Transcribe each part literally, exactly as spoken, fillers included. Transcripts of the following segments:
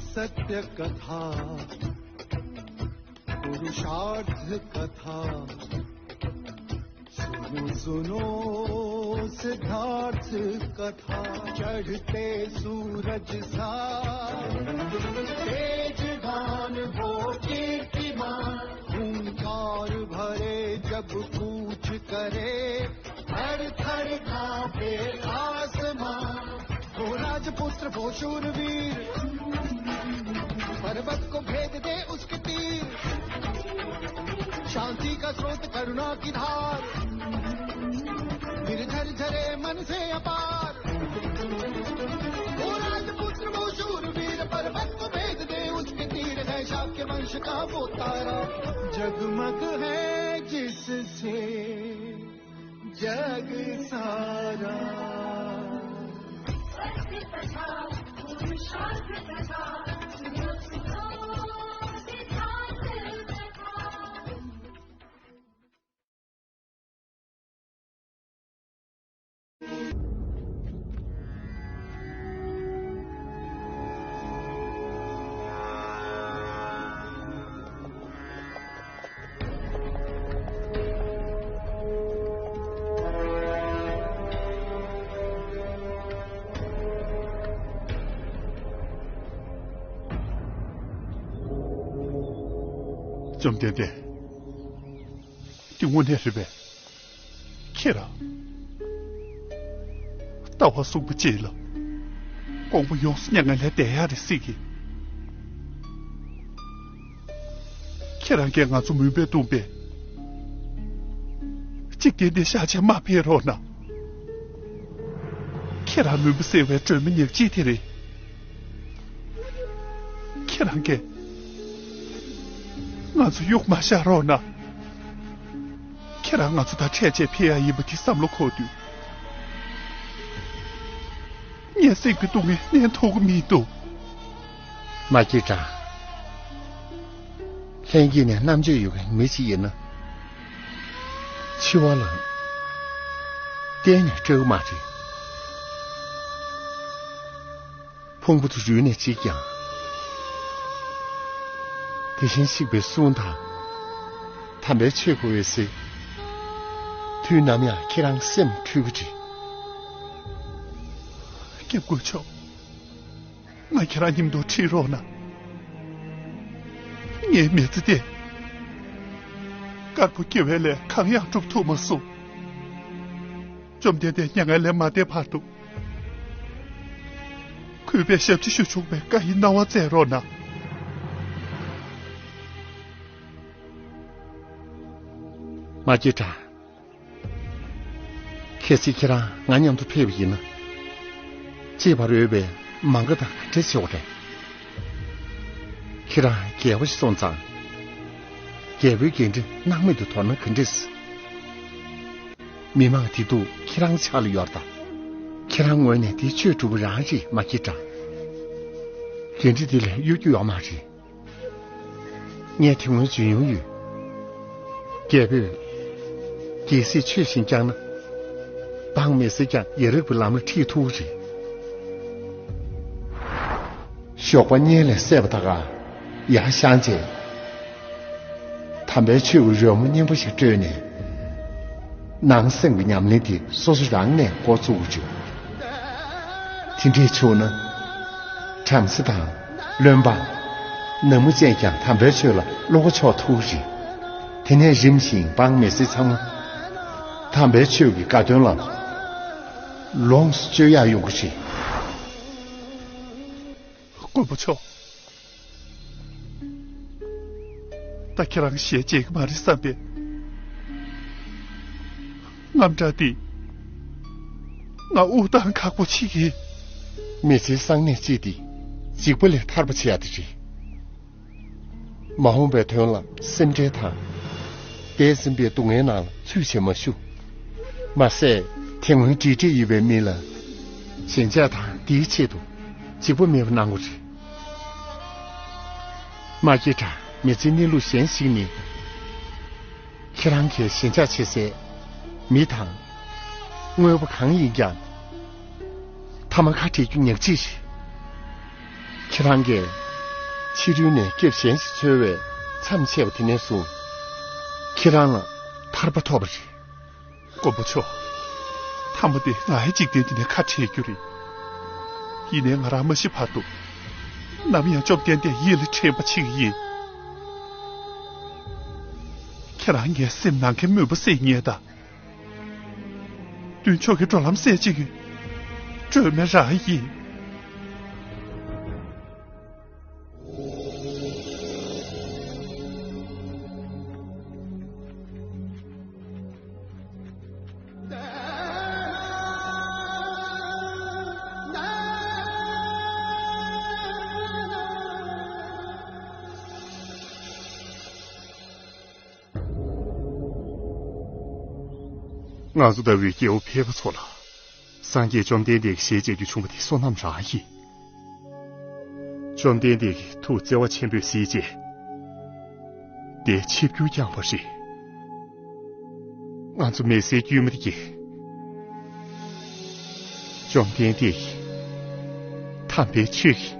सत्य कथा, पुरुषार्थ कथा, सुनो सुनो सिद्धार्थ कथा। चढ़ते सूरज सा तेजवान वो कीर्तिमान, हुंकार भरे जब कूच करे, थर थर कांपे आसमां। वो राजपुत्र वो शूरवीर, पर्वत को भेद दे उसके तीर। शांति का स्रोत करुणा की धार, निर्झर झरे मन से अपार। वो राजपुत्र वो शूरवीर, पर्वत को भेद दे उसके तीर। है शाक्य वंश का वो तारा, जगमग है जिससे जग सारा। བཅོམ་ལྡན་འདས། འདི་དངོས་གནས་རེད་པས། ཁྱེད་རང་། ལྟ་བ་གསུམ་པོ་གཅིག་ལ། ཀོང་པོ་ཡོངས་སུ་མྱ་ངན་ལས་འདས་ཡག་རེད་སྲིད་ཀྱི། ཁྱེད་རང་གིས་ང་ཚོ་མུན་པའི་དུམ་པས་གཅིག་བསྟན་ཏེ་ཤག་ཆེ་མ་ཕེབས་རོགས་གནང་། ཁྱེད་རང་མུན་པ་སེལ་བའི་སྒྲོན་མེ་ཉག་གཅིག་དེ་རེད། ཁྱེད་རང་གིས་ང་ཚོ་གཡུག་མ་བཞག་རོགས་གནང་། ཁྱེད་རང་ང་ཚོ་དང་འཕྲད་བྱས་ཕེབས་ཡག་ཡིན་པ་དེ་བསམ་བློ་འཁོར་དུས། ངས་སེམས་ཀྱི་སྡུག་བསྔལ་ནན་ཐུབ་ཀྱི་མི་འདུག་མ་སྐྱེས་དྲག་ལྷན་སྐྱེས་ནས་རྣམ་དཔྱོད་ཡོད་མཁན་མི་ཞིག་ཡིན་ན། འཆི་བ་ལ་གཏན་ནས་སྤྲོ་གི་མ་རེད། ཕུང་པོ་དེ་རུལ་ནས་འཇིག་ཀྱང་། དེ་བཞིན་གཤེགས་པའི་གསུང་དང་། དམ་པའི་ཆོས་ཀྱི་འོད་ཟེར། དུས་ནམ་ཡང་ཁྱེད་རང་སེམས་འཁྲུལ་གྱི་རེད། སྐྱབས་མགོན་མཆོག་ང་ཁྱེད་རང་མཉམ་དུ་ཁྲིད་རོགས་གནང་། ངའི་མི་ཚེ་འདི་དཀར་པོ་སྐྱེ་བའི་ལས་གང་ཡང་སྒྲུབ་ཐུབ་མ་སོང་། བཅོམ་ལྡན་འདས་མྱ་ངན་ལས་མ་འདས་བར་དུ། གུས་པས་ཞབས་ཕྱི་ཞུ་ཆོག་པའི་བཀའ་ཡི་གནང་བ་སྩལ་རོགས་གནང་། མ་སྐྱེས་དྲག་གལ་སྲིད་ཁྱེད་རང་ང་མཉམ་དུ་ཕེབས་པ་ཡིན་ན། གཅེས་པར་འོས་པའི་མང་ག་དང་ག་འདྲ་ཆེ་བ་རེད། ཁྱེད་རང་རྒྱལ་པོ་ཞིག་སོང་ཙང་། རྒྱལ་པོའི་འགན་འཁྲི་སྣང་མེད་དུ་དོར་ན་ག་འདྲས། མི་མང་བདེ་སྡུག་ཁྱེད་རང་ཕྱག་ལ་ཡོད་རེད་ད། ཁྱེད་རང་ངོས་ནས་དེ་ཆོས་སྒྲུབ་པ་རང་རེད། མ་སྐྱེས་དྲག་གི་འདྲི་དེ་ལས་གཡོ་སྒྱུ་ཡོད་མ་རེད། ངས་དེ་སྔོན་བརྗོད་མྱོང་ཡོད། རྒྱལ་པོས། རྒྱལ་སྲིད་ཆོས་བཞིན་བསྐྱངས་ན། འབངས་མི་སེར་ཀྱང་ཡ་རབས་ཀྱི་ལམ་ལ་ཁྲིད་ཐུབ་ཀྱི་རེད། ཞོགས་པ་གཉིད་ལས་སད་པ་དང་། ཡར་བཞེངས་བྱས། དམ་པའི་ཆོས་ཀྱི་རོལ་མོ་སྙན་པོ་ཞིག་དཀྲོལ་ནས། ནང་སེམས་ཀྱི་ཉམས་ལེན་དེ་སོ་སོ་རང་ནས་འགོ་བཙུགས་དགོས་བྱུང་། དེ་འདྲས་བྱུང་ན། བྲམ་ཟེ་དང་། བློན་འབངས། ནག་མོ་ཅན་ཀྱང་དམ་པའི་ཆོས་ལ་བློ་ཁ་ཕྱོགས་ཐུབ་ཀྱི་རེད། དེ་ནས་རིམ་བཞིན་འབངས་མི་སེར་ཚང་མ། དམ་པའི་ཆོས་ཀྱི་དགའ་སྟོན་ལ། ལོངས་སུ་སྤྱོད་ཡག་ཡོང་གི་རེད། མགོན་པོ་མཆོག་ད་ཁྱེད་རང་ཞལ་མཇལ་གྱི་མ་རེད་བསམ་པའི་དངངས་སྐྲག་འདིས་ང་དབུགས་གཏོང་ཁག་པོ་བྱེད་ཀྱི། མི་ཚེའི་གསང་གནས་གཅིག་འདི་འཇིགས་པ་ལས་ཐར་པ་བྱེད་ཡག་དེ་རེད། མ་འོངས་པའི་དོན་ལ་སེམས་ཁྲལ་དང་། འདས་ཟིན་པའི་སྡུག་བསྔལ་ནང་ལ་ཚུད་བྱེད་མ་ཞུ། མ་ཟད་དེ་སྔོན་འབྲེལ་འདྲིས་ཡོད་པའི་མི་ལ་ཞེན་ཆགས་དང་འདིའི་ཆེད་དུ་འཇིགས་པ་མེད་པ་གནང་དགོས་རེད། མ་སྐྱེས་དྲག་མི་ཚེའི་གནས་ལུགས་གཞན་ཞིག་ནི། ཁྱེད་རང་གིས་ཞེན་ཆགས་བྱེད་སའི་ མི་དང་། དངོས་པོ་གང་ཡིན་ཀྱང་། ཐ་མ་ཁ་བྲལ་རྒྱུ་ཉག་གཅིག་རེད། ཁྱེད་རང་གིས་ཕྱི་རོལ་ནས་སྐྱབས་གཞན་ཞིག་འཚོལ་བའི་མཚམས་ཆད་པ་དེ་ནས་བཟུང་། ཁྱེད་རང་ལ་ཐར་པ་ཐོབ་པ་རེད། མགོན་པོ་མཆོག་ཐ་མ་དེ་ང་ཡི་འཇིག་རྟེན་འདི་ནས་ཁ་བྲལ་རྒྱུ་རེད། ཡིན་ནའི་ང་རང་མ་ཤི་བར་དུ། ནམ་ཡང་བཅོམ་ལྡན་འདས་ཡིད་ལ་དྲན་པ་བྱེད་ཀྱི་ཡིན། ཁྱེད་རང་ངའི་སེམས་ནང་གི་དམོད་པ་བསད་ཉེན་དང་། མདུན་ཕྱོགས་ཀྱི་འགྲོ་ལམ་གསལ་བྱེད་ཀྱི་སྒྲོན་མེ་རང་ཡིན། ང་ཚོ་ལྟ་བུའི་སྐྱེ་བོ་ཕལ་པ་ཚོ་ལ། སངས་རྒྱས་བཅོམ་ལྡན་འདས་ཀྱིས་ཞེས་བྱ་རྒྱུ་བྱུང་བ་དེ་བསོད་ནམས་རང་ཡིན། བཅོམ་ལྡན་འདས་ཀྱི་ཐུགས་བརྩེ་བ་ཆེན་པོས་གཟིགས་རྗེས། དེ་ཆིབས་བསྒྱུར་བསྐྱངས་པ་རེད། ང་ཚོ་མི་སེར་དཀྱུས་མ་དེ་གིས། བཅོམ་ལྡན་འདས་ཀྱི་དམ་པའི་ཆོས་ཀྱི་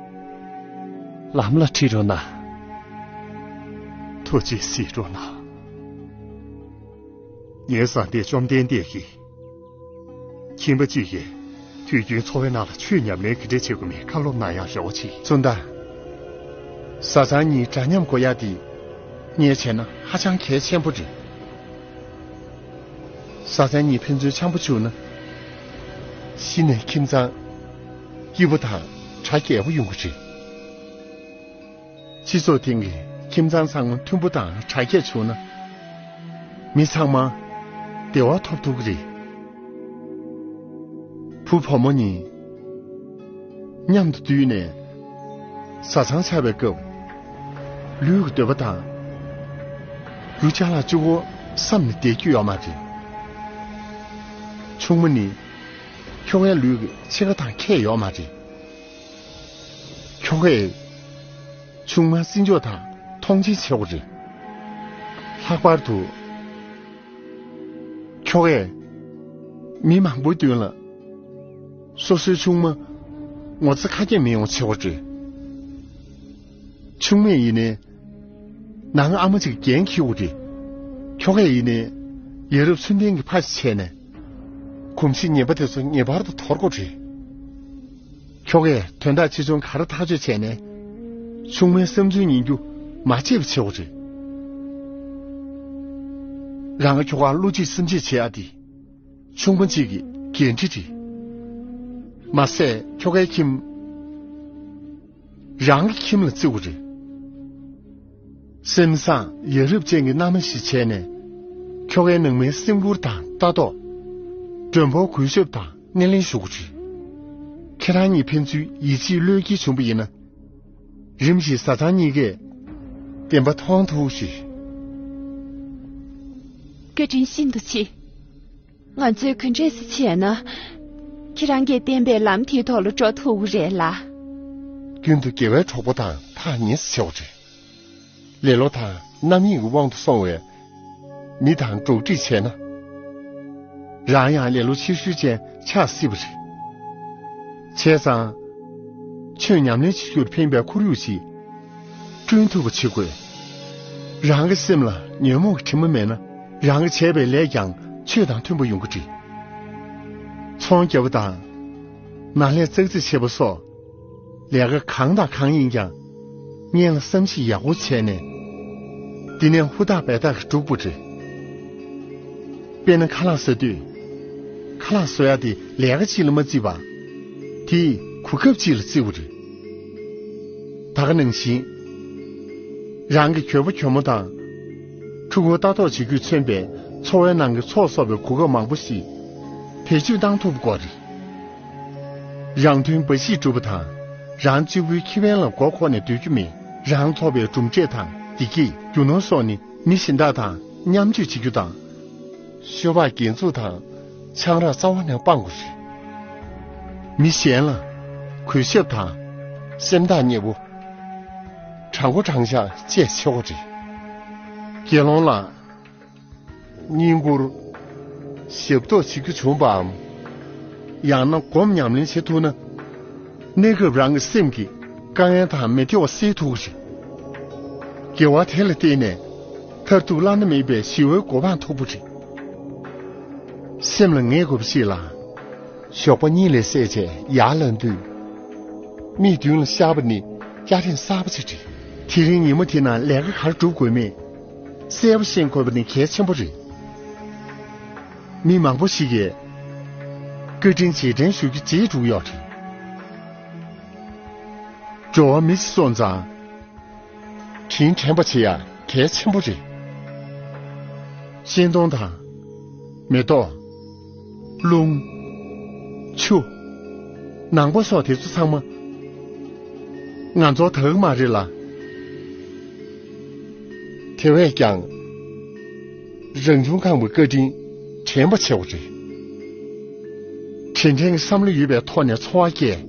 ལམ་ལ་ཁྲིད་རོགས་གནང་། ཐུགས་རྗེས་གཟིགས་རོགས་གནང་། ངའི་བཟའ་ཟླས་བཅོམ་ལྡན་འདས་ཀྱིས། ཁྱིམ་པ་གཅིག་གིས་དུས་རྒྱུན་འཚོ་བའི་ནང་ལ་ཆོས་ཉམས་ལེན་ག་འདྲས་བྱེད་དགོས་མིན་བཀའ་སློབ་གནང་ཡག་རེ་བ་ཆེ། བཙུན་ཟླ། བཟའ་ཚང་གཉིས་འདྲ་མཉམ་དགོས་ཡག་འདི་ངས་བྱས་ན་ཧ་ཅང་གལ་ཆེན་པོ་རེད། བཟའ་ཚང་གཉིས་ཕན་ཚུན་འཆམ་པོ་བཅུག་ན། གཞི་ནས་ཁྱིམ་ཚང་སྐྱིད་པོ་དང་གྲ་རྒྱས་པོ་ཡོང་གི་རེད། སྤྱི་ཚོགས་སྟེང་གི་ཁྱིམ་ཚང་ཚང་མ་མཐུན་པོ་དང་དྲག་སྐྱེད་བྱུང་ན། མི་ཚང་མ་བདེ་བ་ཐོབ་ཐུབ་ཀྱི་རེད། བུ་བུ་མོ་གཉིས་མཉམ་དུ་འདུས་ནས་བཟའ་ཚང་ཆགས་པའི་སྐབས། ལུས་ཀྱི་འདོད་པ་དང་། རྒྱུ་ཅ་ལག་གཅིག་པོ་བསམ་ནས་བསྡད་རྒྱུ་ཡོད་མ་རེད། ཆུང་མ་ནི་ཁྱོ་གའི་ལུས་ཀྱི་ཕྱེད་ཀ་དང་ཁྱད་ཡོད་མ་རེད། ཁྱོ་གས་ཆུང་མ་བརྩི་འཇོག་དང་མཐོང་ཆེན་བྱེད་དགོས་རེད། ལྷག་པར་དུ་ཁྱོ་གས་མི་མང་པོའི་མདུན་ལ་སོ་སོའི་ཆུང་མ་ངོ་ཚ་ཁ་སྐྱེངས་མི་ཡོང་བྱེད་དགོས་རེད། ཆུང་མས་ཡིན་ནའི་ནང་ཨ་མ་ཅིག་འགན་འཁྱེར་དགོས་རེད། ཁྱོ་གས་ཡིན་ནའི་ཡ་རབས་ཚུལ་ལྡན་གྱི་ཕ་ཞིག་བྱས་ནས། གོམས་གཤིས་ངན་པ་དེ་ཚོ་ངེས་པར་དུ་དོར་དགོས་རེད། ཁྱོ་གས་དོན་དག་ཆེ་ཆུང་ག་རེ་ཐག་གཅོད་བྱས་ནས། ཆུང་མའི་བསམ་ཚུལ་ཉན་རྒྱུ་མ་བརྗེད་པ་བྱེད་དགོས་རེད། རང་གི་ཁྱོ་གར་བློ་གཅིག་སེམས་གཅིག་བྱེད་ཡ་དེ། ཆུང་མ་གཅིག་གི་འགན་འཁྲི་རེད། མ་ཟད་ཁྱོ་གའི་ཁྱིམ། རང་གི་ཁྱིམ་ལ་བརྩི་དགོས་རེད། སེམས་བཟང་ཡ་རབས་ཅན་གྱི་མནའ་མ་ཞིག་བྱས་ནས། ཁྱོ་གའི་ནང་མིའི་སེམས་ཁུར་དང་ལྟ་རྟོག་མགྲོན་པོར་གུས་ཞབས་དང་སྣེ་ལེན་ཞུ་དགོས་རེད། ཁྱེད་རང་གཉིས་ཕན་ཚུན་ཡིད་ཆེས་བློས་འགེལ་བྱུང་བ་ཡིན་ན། རིམ་བཞིན་བཟའ་ཚང་གཉིས་ཀས་བདེན་པ་མཐོང་ཐུབ་ཀྱི་རེད། བཀའ་དྲིན་ཤིན་ཏུ་ཆེ། ང་ཚོས་ག་འདྲས་སེ་བྱས་ན། ཁྱེད་རང་གིས་བསྟན་པའི་ལམ་དེའི་ཐོག་ལ་འགྲོ་ཐུབ་ཀྱི་རེད་ལ། རྒྱུན་དུ་དགེ་བའི་གྲོགས་པོ་དང་ཐག་ཉེ་སེ་བྱེད་དགོས་རེད། ལེ་ལོ་དང་རྣམ་གཡེང་གི་དབང་དུ་སོང་བའི་མི་དང་འགྲོགས་འདྲིས་བྱས་ན། རང་ཡང་ལེ་ལོ་ཆེ་ཤོས་ཅན་ཆགས་སྲིད་པ་རེད། བྱས་ཙང་། ཆོས་ཉམས་ལེན་བྱེད་རྒྱུར་ཕན་པའི་ཁོར་ཡུག་ཅིག་བསྐྲུན་ཐུབ་པ་བྱེད་དགོས། རང་གི་སེམས་ལ་ཉོན་མོངས་ཀྱི་དྲི་མ་མེད་ན། རང་གིས་བྱས་པའི་ལས་ཀྱང་ཆོས་དང་མཐུན་པ་ཡོང་གི་རེད། ཚོང་རྒྱག་པ་དང་། ནང་ལས་ཙག་ཙིག་བྱེད་པ་སོགས། ལས་ཀ་གང་དང་གང་ཡིན་ཀྱང་། སྔོན་ལ་བསམ་གཞིག་ཡག་པོ་བྱས་ནས། འདི་ནས་ཧུར་ཐག་འབད་ཐག་གིས་སྒྲུབ་དགོས་རེད། དཔེར་ན་ཁ་ལག་ཟ་དུས། ཁ་ལག་བཟོ་ཡག་དེ་ལས་ཀ་གཅིག་ལ་མ་བརྩིས་པ། དེ་གོ་སྐབས་གཅིག་ལ་བརྩི་དགོས་རེད། ད་ག་ནང་བཞིན། རང་གི་གྱོད་པ་གྱོད་མོ་དང་། ཕྲུ་གུར་ལྟ་རྟོག་བྱེད་རྒྱུས་མཚོན་པའི་འཚོ་བའི་ནང་གི་ཚོགས་གསོག་པའི་གོ་སྐབས་མང་པོ་ཞིག་བེད་སྤྱོད་བཏང་ཐུབ་དགོས་རེད། རང་དོན་འབའ་ཞིག་སྒྲུབ་པ་དང་། རང་གཅིག་པུའི་ཁེ་ཕན་ལ་མགོ་འཁོར་ནས་སྡོད་རྒྱུ་མིན། རང་ཐོབ་པའི་གྲུབ་འབྲས་དང་བདེ་སྐྱིད་རྒྱུ་ནོར་སོགས་ནི་མི་གཞན་དག་དང་མཉམ་སྤྱོད་བྱེད་རྒྱུ་དང་། ཤོ་སྦག་འགན་འཛུགས་དང་ཆང་རག་རྩ་བ་ནས་སྤང་དགོས་རེད། མི་གཞན་ལ་གུས་ཞབས་དང་སེམས་ཐག་ཉེ་བོ། དྲང་པོ་དྲང་བཞག་བཅས་བྱེད་དགོས་རེད། དགེ་སློང་ལ་བསྙེན་བཀུར། ཞབས་ཏོག་བྱེད་རྒྱུ་བྱུང་བའམ། ཡང་ན་སྒོམ་ཉམས་ལེན་བྱེད་ཐུབ་ན། གནས་སྐབས་རང་གི་སེམས་ཀྱི་དཀའ་ངལ་དང་མི་བདེ་བ་སེལ་ཐུབ་ཀྱི་རེད། དགེ་བ་དེ་ལ་བརྟེན་ནས་མཐར་ཐུག་བླ་ན་མེད་པའི་ཞི་བའི་གོ་འཕང་ཐོབ་པ་རེད། སེམས་ལ་ངེས་དགོས་པ་ཞིག་ལ། ཞོགས་པ་གཉིད་ལས་སད་བྱས་ཡར་ལངས་དུས། མིག་མདུན་ལ་ཤར་བ་ནི་སྐྱ་རེངས་གསར་པ་ཞིག་རེད། དེ་རིང་ཉིན་མོ་དེ་ནང་ལས་ཀ་ག་རེ་སྒྲུབ་དགོས་མེད་གསལ་པོ་ཤེས་དགོས་པ་ནི་གལ་ཆེན་པོ་རེད། མི་མང་པོ་ཞིག་གིས་བཀའ་དྲིན་རྗེས་དྲན་ཞུ་རྒྱུ་བརྗེད་འགྲོ་གི་ཡོད་རེད། འགྲོ་བ་མི་ཞིག་སོང་ཙང་། དྲིན་དྲན་པ་བྱེད་ཡ་གལ་ཆེན་པོ་རེད། ཤིང་སྡོང་དང་། མེ་ཏོག་རླུང་། ཆུ། ནང་པ་སོགས་དེ་ཚོ་ཚང་མ། ང་ཚོར་དག་མ་རེད་ལ། དེ་བས་ཀྱང་། རང་བྱུང་ཁམས་ཀྱི་བཀའ་དྲིན་དྲན་པ་བྱེད་དགོས་རེད། དྲིན་དྲན་གྱི་བསམ་བློ་ཡོད་པའི་ཐོག་ནས་འཚོ་བ་སྐྱེལ།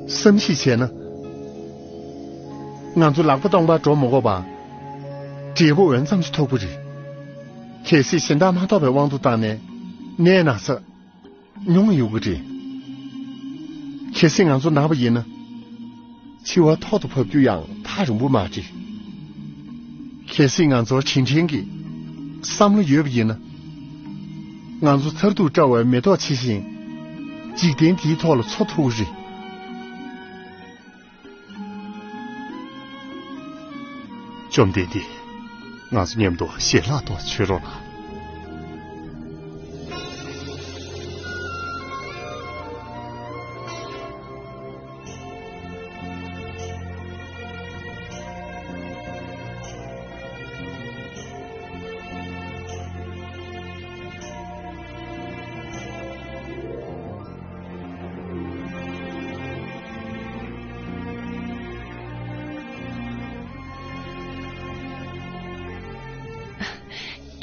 བསམ་གཞིག་བྱས་ན། ང་ཚོ་ལག་པ་སྟོང་པར་འགྲོ་མ་དགོས་པར། འབྲས་བུ་འོས་འཚམ་ཞིག་ཐོབ་ཀྱི་རེད། གལ་སྲིད་གཞན་དག་མ་ཐོབ་པའི་དབང་དུ་བཏང་ནས་ནད་ན་ཚ་ཉུང་ཡོང་གི་རེད། གལ་སྲིད་ང་ཚོ་ན་བ་ཡིན་ན། འཆི་བ་ཐོག་ཏུ་བབས་རྒྱུ་ཡང་ཐག་རིང་པོ་མ་རེད། གལ་སྲིད་ང་ཚོར་དྲིན་དྲན་གྱི་བསམ་བློ་ཡོད་པ་ཡིན་ན། ང་ཚོ་མཐར་ཐུག་བཀྲ་བའི་མེ་ཏོག་ཇི་བཞིན། འཇིག་རྟེན་འདིའི་ཐོག་ལ་འཚོ་ཐུབ་ཀྱི་རེད། བཅོམ་ལྡན་འདས། ང་ཚོ་མཉམ་དུ་ཞལ་ལག་ཐོག་མཆོད་རོགས་གནང་།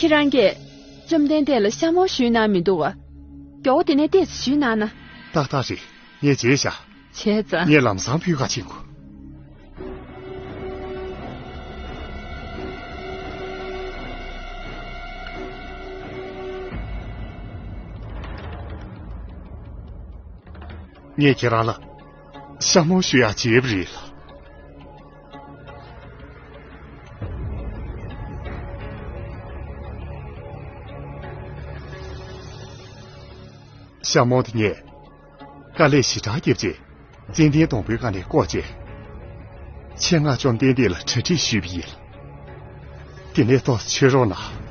ཁྱེད་རང་གིས་བཅོམ་ལྡན་འདས་ལ་ཤ་མོ་ཞུས་གནང་མི་འདུག་བ། མགྱོགས་པོ་དེ་ནས་ཏོག་ཙམ་ཞུས་གནང་ན། ཏག་ཏག་རེད། ངས་བརྗེད་བཞག་བྱས་ཙང་། ངས་ལམ་སང་ཕུལ་ག་ཕྱིན་གོ། ངས་ཁྱེད་རང་ལ་ཤ་མོ་ཞུ་ཡག་བརྗེད་པ་རེད་ལ། ཤ་མོ་དེ་ངས་དཀའ་ལས་ཞེ་དྲག་བརྒྱབ་རྗེས། ཙན་དན་སྡོང་པོའི་སྒང་ནས་བཀོག་བྱས། ཆེད་མངགས་བཅོམ་ལྡན་འདས་ལ་གྲ་སྒྲིག་ཞུས་པ་ཡིན། དེ་ནས་ཏོག་ཙམ་མཆོད་རོགས་གནང་།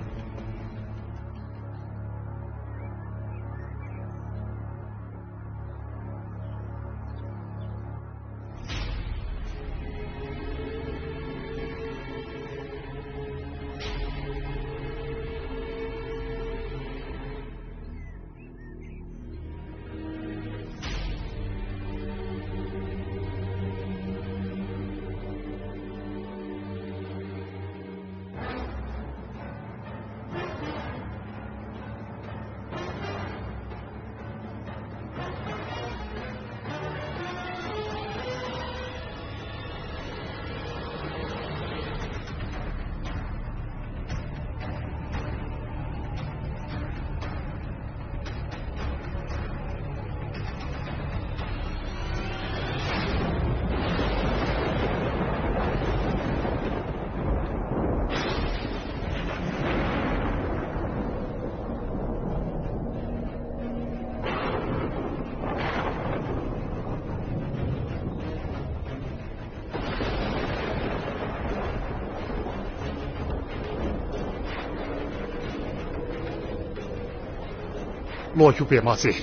གློག་ཤུགས་པས་མ་ཚད།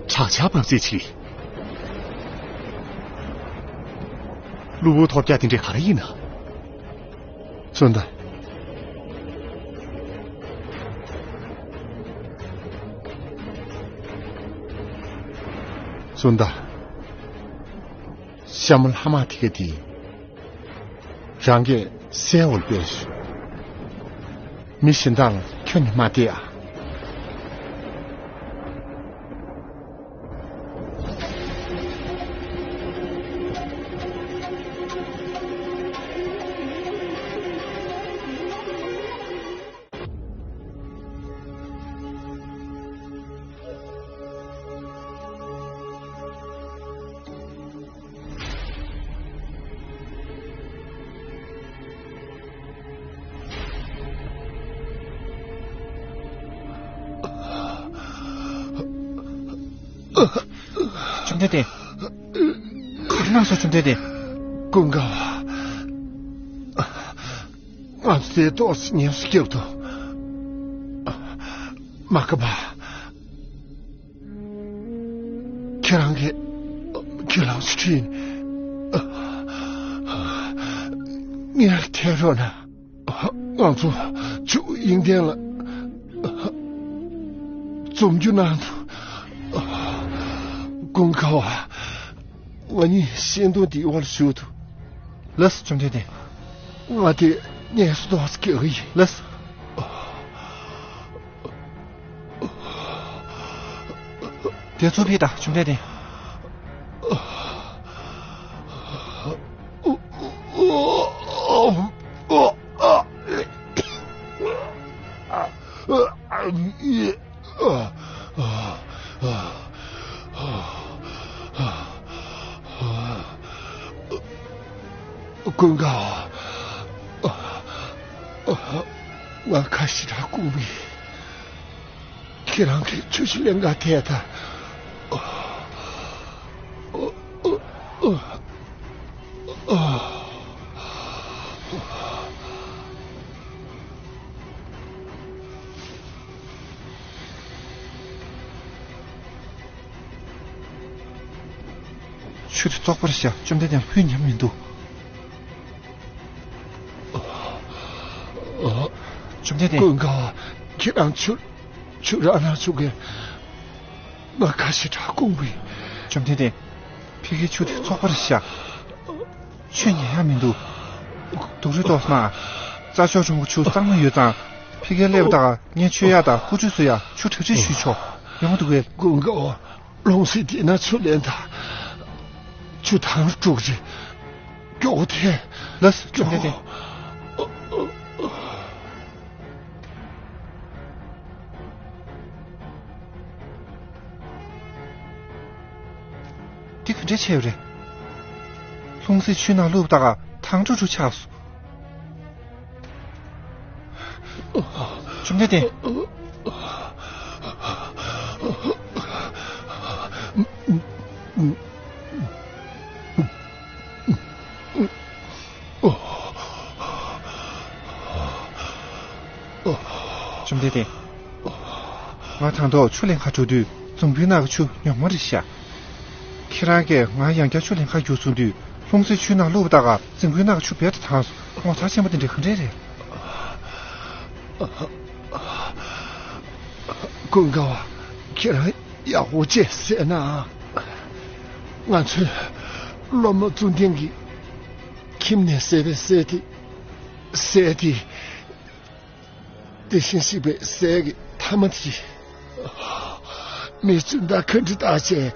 དྲག་ཆར་འབབ་རྩིས་བྱེད། གློ་བུར་ཐོལ་རྒྱག་དེ་འདྲས་ག་རེ་ཡིན་ན། བཙོན་ཟླ། བཙོན་ཟླ། ཤ་མོ་ལྷ་དམག་དེ་ག་དེ། རང་གིས་གསལ་བོར་སྤེལ་ཞུ། མི་གཞན་དག་ལ་ཁྱོན་ནས་མ་བལྟས་ཨ། བཅོམ་ལྡན་འདས། ག་རེ་གནང་སོང་བཅོམ་ལྡན་འདས། ཀུན་དགའ་བ། ང་ཚོ་དེ་ཏོག་ཙམ་ཉམས་སུ་བརྒྱབ་འདུག་མ་ཀ་པ། ཁྱེད་རང་གིས་ཁྱེད་རང་ཚོ་ཁྲིད་ནས་ངའི་ཐད་རོགས་གནང་། ང་ཚོ་ཆུ་དབྱིངས་ལྡན་ལ་འཛོམས་རྒྱུ་གནང་འདུག་ཀུན་དགའ་བ། ང་གཉིས་ཤིང་སྡོང་འདིའི་འོག་ལ་བཞུགས་འདུག་ལགས་སོ་བཅོམ་ལྡན་འདས། ང་དེ་ངལ་གསོ་ཏོག་ཙམ་རྒྱག་གི་ཡིན། ལགས་སོ། དེ་ཚོ་ཕྱིར་ད་བཅོམ་ལྡན་འདས། ཀུན་དགའ། ང་ཁ་ཞེ་དྲག་སྐོམ་གི། ཁྱེད་རང་གིས་ཆུ་ཞིག་ལེན་ག་ཐད་ད། ཆུ་དེ་བཙོག་པ་རེད་ཤག་བཅོམ་ལྡན་འདས། ལྷོད་ཉན་མི་འདུག་བཅོམ་ལྡན་འདས། ཀུན་དགའ། ཁྱེད་རང་ཆུ་ཆུ་རག་ན་ཆུ་གེ། ང་ཁ་ཞེ་དྲག་སྐོམ་གི། བཅོམ་ལྡན་འདས། ཕ་གིའི་ཆུ་དེ་བཙོག་པ་རེད་ཤག་ཆུ་ཉན་ཡག་མི་འདུག་སྡུག་རུས་ཏོག་ཙམ་གནང་། རྩྭ་མཆོག་གྲོང་པ་ཆུ་གཙང་མ་ཡོད་ཙང་། ཕ་གིར་སླེབས་དང་ངས་མཆོད་ཡག་དང་སྐུ་ཁྲུས་གསོལ་ཡག་ཆུ་གྲ་སྒྲིག་ཞུས་ཆོག་ཡོང་འདུག་གས། ཀུན་དགའ་བ། སློང་སེ་དེ་ན་ཆུ་ལེན་དང་། ཆུ་ཐང་དཀྲུག་རེ། མགྱོགས་ཐལ། ལགས་སོ་བཅོམ་ལྡན་འདས། འདི་ག་འདྲས་བྱས་ཡོད་རེད། ལྷུང་བཟེད་ཆུའི་ནང་བླུགས་པ་དང་ཐང་ཀྲུག་ཀྲུག་ཆགས་སོང་། བཅོམ་ལྡན་འདས། བཅོམ་ལྡན་འདས། ང་དང་ཐོག་ཆུ་ལེན་ག་འགྲོ་དུས་འཛམ་བུའི་ནང་གི་ཆུ་ཉོག་མ་རེད་ཤག་ཁྱེད་རང་གིས་ང་ཡང་བསྐྱར་ཆུ་ལེན་ག་རྒྱུགས་སོང་དུས་ལྷུང་བཟེད་ཆུའི་ནང་བླུགས་པ་དག་ག་འཛམ་བུའི་ནང་གི་ཆུ་རྦད་དེ་དྭངས་སོང་། ངོ་མཚར་ཆེན་པོ་དེ་འདྲ་ག་འདྲས་རེད། ཀུན་དགའ་བ། ཁྱེད་རང་ཡག་པོ་བྱས་བསད་ན། ང་ཚོའི་སློབ་མ་ཙུན་ཐིང་གིས་ཁྱིམ་ནས་བསད་པའི་ཟས་དེ། ཟས་དེ། དེ་བཞིན་གཤེགས་པའི་ཟས་ཀྱི་ཐ་མ་དེ། མི་ཙུན་དང་ཁ་འདྲི་བཏགས་བྱས།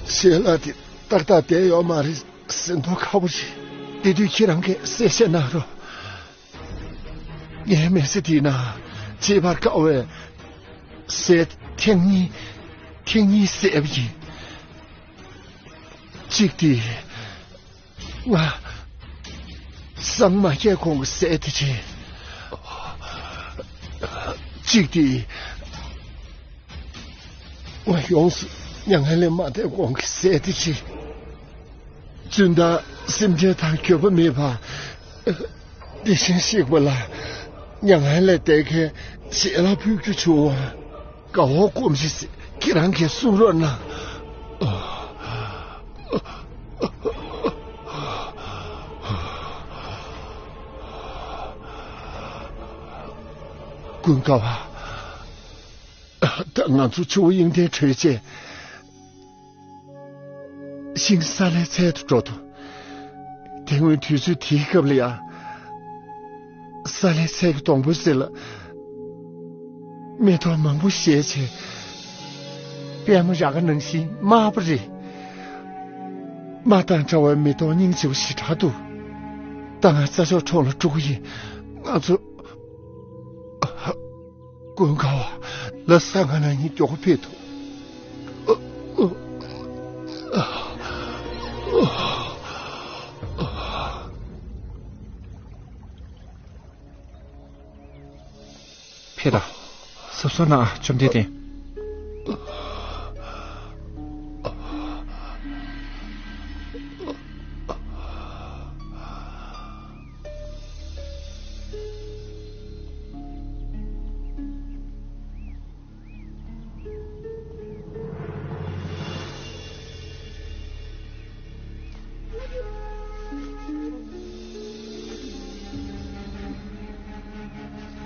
ཞལ་ལག་དེ་ཏག་ཏག་བསྡད་ཡོད་མ་རེད་ཟེར་མདོག་ཁ་པོ་རེད། དེ་དུས་ཁྱེད་རང་གིས་གསལ་བཤད་གནང་རོགས། ངའི་མི་ཚེ་འདི་ན་བརྗེད་པར་དཀའ་བའི་ཟས་ཐེངས་གཉིས། ཐེངས་གཉིས་བཟས་པ་ཡིན། གཅིག་དེ། ང་སངས་མ་རྒྱས་གོང་གི་ཟས་དེ་བྱས། གཅིག་དེ། ང་ཡོངས་སུ་མྱ་ངན་ལས་མ་འདས་གོང་གི་ཟས་དེ་བྱས། ཙུན་དང་སེམས་ཅན་དང་འགྱོད་པ་མེད་པ། དེ་བཞིན་གཤེགས་པ་ལ་མྱ་ངན་ལས་འདས་མཁན་ཞལ་ལག་ཕུལ་རྒྱུ་བྱུང་བ། དགའ་བོ་སྐོམ་ཞིག་ཁྱེད་རང་གིས་གསུང་རོགས་གནང་། ཀུན་དགའ་བ། ད་ང་ཚོ་ཆུ་བོ་དབྱིངས་ལྡན་བྲོས་རྗེས། ཤིང་ས་ལའི་ཚལ་དུ་འགྲོ་དོ། དེ་སྔོན་དུས་ཚོད་དེའི་སྐབས་ལ་ཡང་། ས་ལའི་ཚལ་གྱི་སྡོང་པོའི་རྩེ་ལ། མེ་ཏོག་མང་པོ་བཞད་བྱས། པད་མ་ར་ག་ནང་བཞིན་དམར་པོ་རེད། དམར་དང་འདྲ་བའི་མེ་ཏོག་སྙིང་རྗེ་པོ་ཞེ་དྲག་འདུག་ད་ང་རྩྭ་མཆོག་གྲོང་ལ་འགྲོ་གི་ཡིན། ང་ཚོ། ཀུན་དགའ་བ། ལགས་སོ། ད་ང་རང་གཉིས་མགྱོགས་པོ་ཕེབས་ཐུབ། ཕེབས་དང་། གཟབ་གཟབ་གནང་ཨ། བཅོམ་ལྡན་འདས།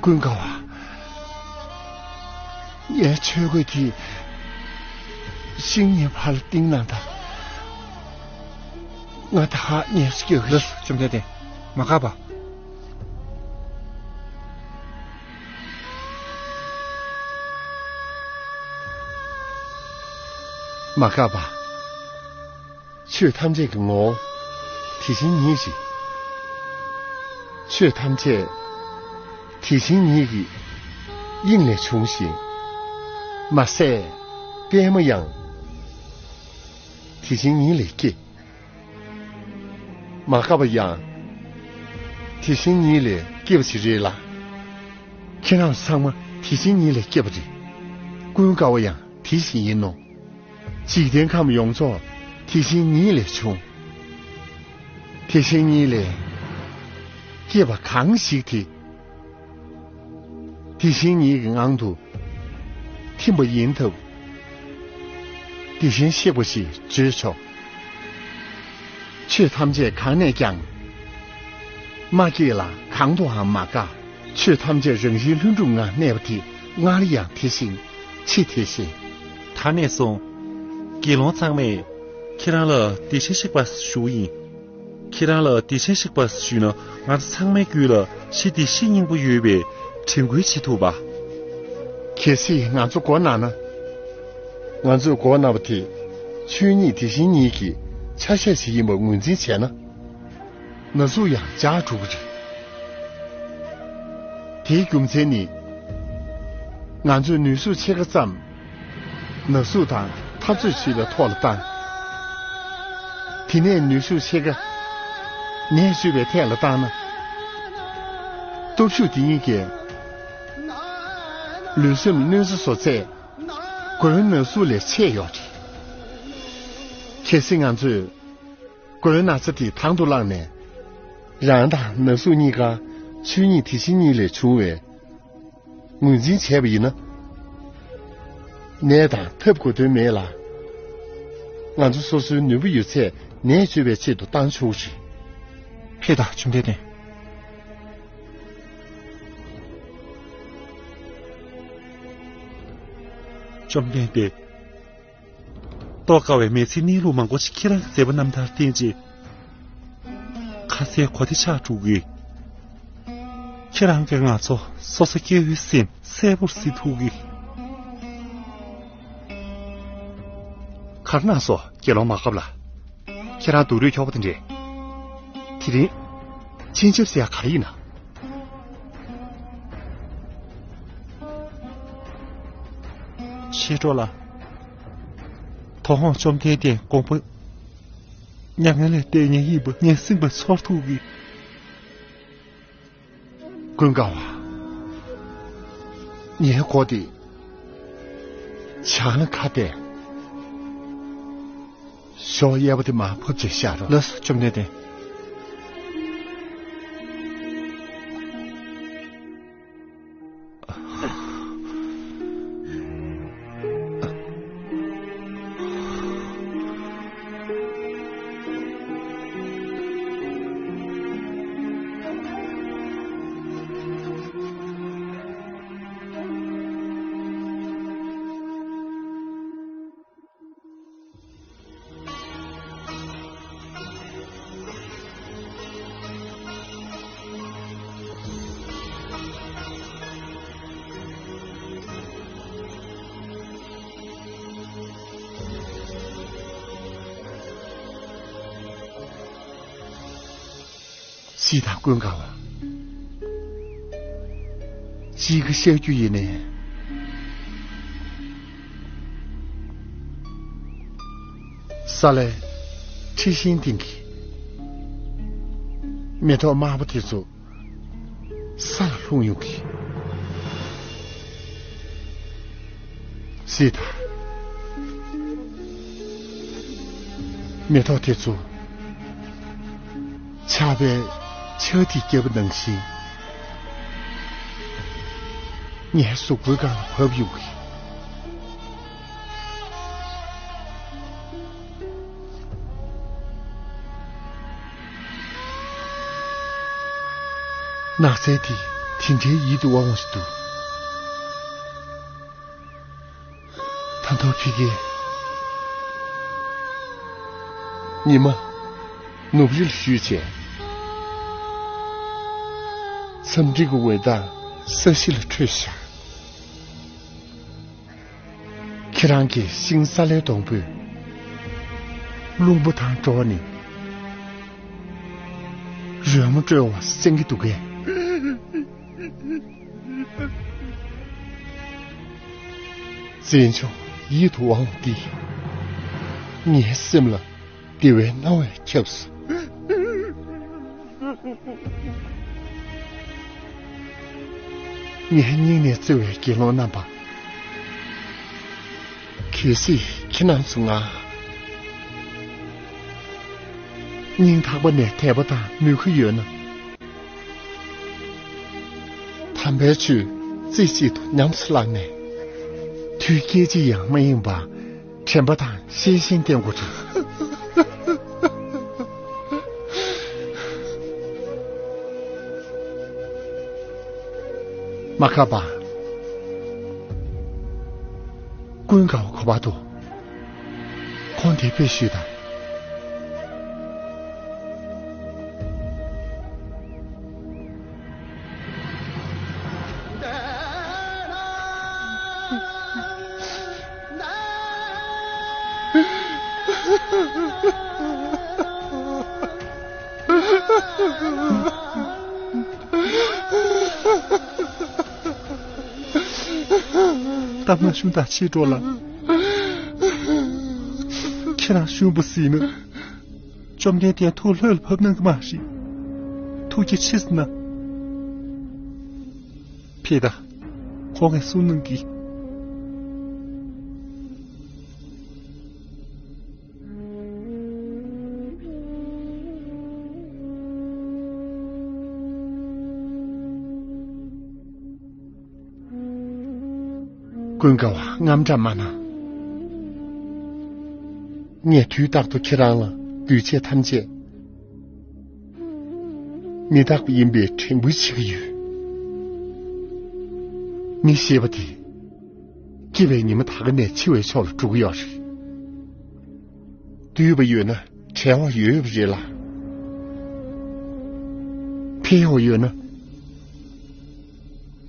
ཀུན་དགའ་བ། ངའི་ཆོས་གོས་དེ་ཤིང་ནས་ཕར་བཏིང་གནང་དང་། ང་ད་ཧ་ངལ་སྐྱོ་གི། ལགས་སོ། བཅོམ་ལྡན་འདས། མ་དགའ་བ། མ་དགའ་བ། ཆོས་ཐམས་ཅད་ཀྱི་ངོ་བོ་དེ་བཞིན་ཉིད་ཅིང་། ཆོས་ཐམས་ཅད་དེ་བཞིན་ཉིད་ཀྱི་དབྱིངས་ལས་བྱུང་ཞིང་། མ་ཟད་པདྨོ་ཡང་དེ་བཞིན་ཉིད་ལས་སྐྱེས། མ་དགའ་བ་ཡང་དེ་བཞིན་ཉིད་ལས་སྐྱེས་པ་ཞིག་རེད་ལ། ཁྱེད་རང་ཚང་མ་དེ་བཞིན་ཉིད་ལས་སྐྱེས་པ་རེད། ཀུན་དགའ་བོ་ཡང་དེ་བཞིན་ཡིན་ནོ། འཇིག་རྟེན་ཁམས་ཡོངས་རྫོགས་དེ་བཞིན་ཉིད་ལས་བྱུང་། དེ་བཞིན་ཉིད་ལས་སྐྱེས་པ་གང་ཞིག་དེ། དེ་བཞིན་ཉིད་ཀྱི་ངང་དུ་ཐིམ་པ་ཡིན་སྟབས། དེ་བཞིན་གཤེགས་པ་ཞེས་བརྗོད་ཆོག། ཆོས་ཐམས་ཅད་གང་ནས་ཀྱང་མ་སྐྱེས་ལ། གང་དུའང་མ་འགགས། ཆོས་ཐམས་ཅད་རང་བཞིན་ལྷུན་གྲུབ་ངང་གནས་པ་དེ། སྔར་ཡང་དེ་བཞིན་ཕྱི་དེ་བཞིན། ད་ནས་བཟུང་དགེ་སློང་ཚང་མས་ཁྱེད་རང་ལ་དེ་བཞིན་གཤེགས་པ་ཞུ་ཡིན། ཁྱེད་རང་ལ་དེ་བཞིན་གཤེགས་པ་ཞུས་ན། ང་ཚོ་ཚང་མའི་རྒྱུད་ལ་གཞི་དེ་བཞིན་སྙིང་པོ་ཡོད་པའི་དྲན་སྐུལ་བྱེད་ཐུབ་པ། གལ་སྲིད་ང་ཚོ་མགོ་ན་ན། ང་ཚོས་མགོ་ན་བ་དེ་ཆོས་ཉིད་དེ་བཞིན་ཉིད་ཀྱི་ཆ་ཤས་ཤིག་ཡིན་པ་ངོས་འཛིན་བྱས་ན། ན་ཟུག་ཡང་འཇགས་འགྲོ་གི་རེད། དེའི་རྒྱུ་མཚན་ནི། ང་ཚོས་ནུས་ཤུགས་ཕྱེད་ཀ་ཙམ་ན་ཟུག་དང་འཐབ་རྩོད་བྱེད་པའི་ཐོག་ལ་བཏང་། དེ་ནས་ནུས་ཤུགས་ཕྱེད་ཀ་ནད་བཅོས་པའི་ཐད་ལ་བཏང་ན། སྟོབས་ཤུགས་དེ་གཉིས་ཀས་ལུས་སེམས་གནོད་འཚེ་བཟོ་ཚད་མགོའི་ན་ཟུག་ལས་ཆེ་ཡོད་རེད། གལ་སྲིད་ང་ཚོས་མགོའི་ན་ཚ་དེ་དང་དུ་བླངས་ནས། རང་དང་ན་ཟུག་གཉིས་ཀ་ཆོས་ཉིད་དེ་བཞིན་ཉིད་ལས་བྱུང་བས། ངོས་འཛིན་བྱས་པ་ཡིན་ན། ནད་དང་འཐབ་དགོས་དོན་མེད་ལ། ང་ཚོ་སོ་སོའི་ནུས་པ་ཡོད་ཚད་ནད་བཅོས་པའི་ཆེད་དུ་བཏང་ཆོག་ཅིང་། ཕེབས་དང་། བཅོམ་ལྡན་འདས། བཅོམ་ལྡན་འདས། རྟོགས་དཀའ་བའི་མི་ཚེའི་གནས་ལུགས་མང་པོ་ཞིག་ཁྱེད་རང་གི་མཛད་པ་རྣམ་ཐར་བསྟན་རྗེས། ཁ་ཟས་གོ་བདེ་ཆགས་འགྲོ་གི། ཁྱེད་རང་གིས་ང་ཚོ་སོ་སོ་སྐྱེ་བོའི་སེམས་གསལ་པོར་གཟིགས་ཐུབ་གི། ག་རེ་གནང་སོང་། དགེ་སློང་མ་འགགས་ལ། ཁྱེད་རང་སྡུག་རུས་འཁྱོག་པོ་དེ་འདྲས། དེ་རིང་སྤྱན་ཆབ་ཟེར་ཡ་ག་རེ་ཡིན་ན། ཕྱི་དྲོ་ལ། དོ་དགོང་བཅོམ་ལྡན་འདས་དགོངས་པ་མྱ་ངན་ལས་འདས་ཉེན་ཡིན་པ་ངས་སེམས་པ་ཚོར་ཐུབ་གི། ཀུན་དགའ་བ། ངའི་མགོ་དེ་བྱང་ལ་ཁ་གཏད། ཞོགས་གཡས་པ་དེ་མར་ཕབ་བྱས་བཞག་རོགས། ལགས་སོ། བཅོམ་ལྡན་འདས། སྲིད་དང་ཀུན་དགའ་བ། གཅིག་གི་བཤད་རྒྱུ་ཡིན་ནའི། ས་ལའི་འཁྲི་ཤིང་སྟེང་གི་མེ་ཏོག་དམར་པོ་དེ་ཚོ་ས་ལ་ལྷུང་ཡོང་གི། སྲིད་དང་། མེ་ཏོག་དེ་ཚོ་ཆར་པས་ཆག་ཐིགས་བརྒྱབ་པ་ནང་བཞིན། ངའི་གཟུགས་པོའི་སྒང་ལ་བབས་ཡོང་གི། ནགས་ཚལ་དེ་ དེ་འདྲའི་ཡིད་དུ་འོང་བ་ཞིག་འདུག་ད་དུང་ཕ་གིར་ཉི་མ་ནུབ་རི་ལ་བཞུད་བྱས། འཚམས་འདྲི་གི་འོད་མདངས་ས་གཞི་ལ་འཕྲོས་བཞག་ཁྱེད་རང་གི་ཤིང་སཱ་ལའི་སྡོང་པོས་རླུང་བུ་དང་འགྲོགས་ནས་རོལ་མོ་དཀྲོལ་བ་གསན་གྱི་འདུག་གས། མཛེས་ལྗོངས་ཡིད་དུ་འོང་འདི། ངའི་སེམས་ལ་བདེ་བའི་སྣང་བས་ཁྱབ་སོང་། ངའི་སྙིང་ནས་བརྩེ་བའི་དགེ་སློང་རྣམ་པ། གལ་སྲིད་ཁྱེད་རྣམ་ཚོ་ང་སྙིང་ཐག་པ་ནས་དད་པ་དང་མོས་གུས་ཡོད་ན། དམ་པའི་ཆོས་རྩེ་གཅིག་ཏུ་ཉམས་སུ་བླངས་ནས། དུས་སྐད་ཅིག་ཡང་མ་ཡེངས་པར་དྲན་པ་དང་ཤེས་བཞིན་བསྟེན་དགོས་ཀྱི། མ་ཁ་པ། ཀུན་དགའ་བོ་ག་པར་འདུག་ཁོང་དེ་ཕེབས་ཤོག་དང་། གཏམ་སྙན་ཞུ་དང་ཕྱི་དྲོ་ལ། ཁྱེད་རང་ཞུ་བ་ཟིན་ན། བཅོམ་ལྡན་འདས་ཐུགས་ལྷོད་ལ་བབས་གནང་གི་མ་རེད། ཐུགས་རྗེ་ཆེ་ཟེར་ན། ཕེབས་དང་། ཁོང་གིས་གསུང་གནང་གི། ཀུན་དགའ་བ་དངངས་སྐྲག་མ་གནང་། ངས་དུས་རྟག་ཏུ་ཁྱེད་རང་ལ་འདུས་བྱས་ཐམས་ཅད་མི་རྟག་པ་ཡིན་པའི་དྲན་སྐུལ་བྱེད་ཀྱི་ཡོད། མི་ཞེས་པ་དེ་སྐྱེ་བའི་ཉི་མ་ད་ག་ནས་འཆི་བའི་ཕྱོགས་ལ་འགྲོ་གི་ཡོད་རེད། འདུས་པ་ཡོད་ན་བྲལ་བ་ཡོད་པ་རེད་ལ། འཕེལ་བ་ཡོད་ན་